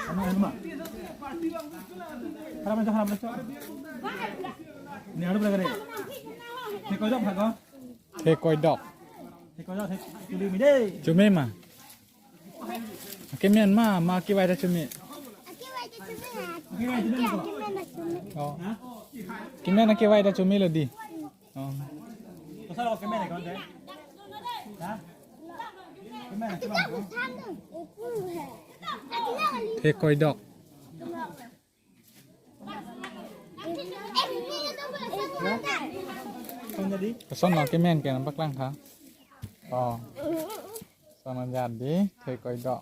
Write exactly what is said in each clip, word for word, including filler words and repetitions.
Ano, ano ma? Harap na, harap na. Ni harap na kare. Thekoidok tha ko? Thekoidok. Thekoidok, thek-, chumi mi dei. Chumi ma? Kemen ma, ma kevai ta chumi. Kevai ta chumi ha. Kevai ta chumi ko? Kemen ta chumi. Oh. Ha? Kemen kevai ta chumi lo dei. Oh. Koson lo kemen ko dei? Ha? Kemen ko? Thekoidok. Koson lo kemen ke nangpaklang tha. Oh. Koson lo jadi thekoidok.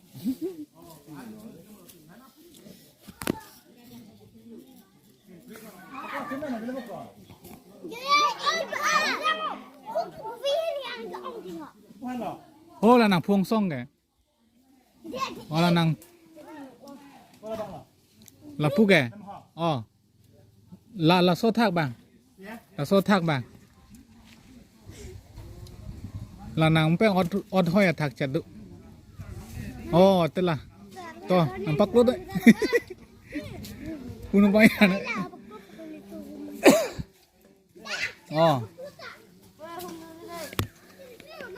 Ho la nangphu angsong ke. Ho la nang. Lapu ke? Oh. La, laso athak abang. Laso athak abang. La nang pen ot, ot hoi athak chadu. Oh, te la. To, nangpaklo dei. Kuno ba ya na. Oh.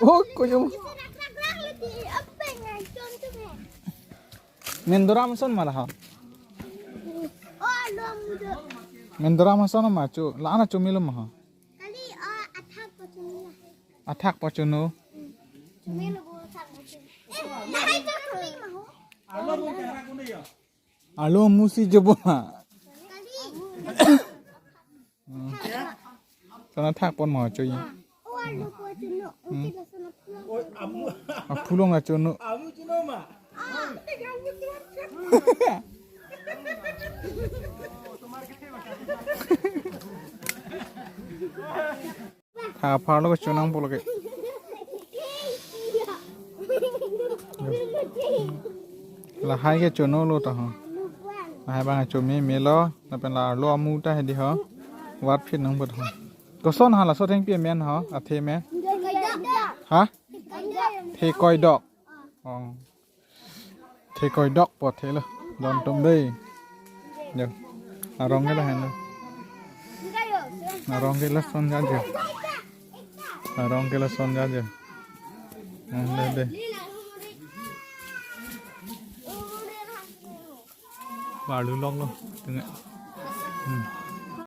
Oh, koyo. Men doram ason ma la ha. Men doram ason ma cho. La-an chumi lo ma ha. Athak pachunu. Arlo amu si jobo ma. Hmm. Sana thak pon mo cho ye. Hmm. Aphu along la chono. Tha apharlo ke chonangpo lo ke. Lahai ke chono lo ta ho. Lahai abang chumi melo, lapen la arlo amu ta hedi ho. Wat phit nang bot ho. Koson ha laso thengpi amen ho, athe amen. Ha? Thekoidok. Oh. Thekoidok pu athe lo. Don tum dei. Jo. Arong ke lahenlo. Arong ke lason ja jo. Arong ke lason ja jo. Hmm, dei, dei. Balu long lo. Tengah. Hmm.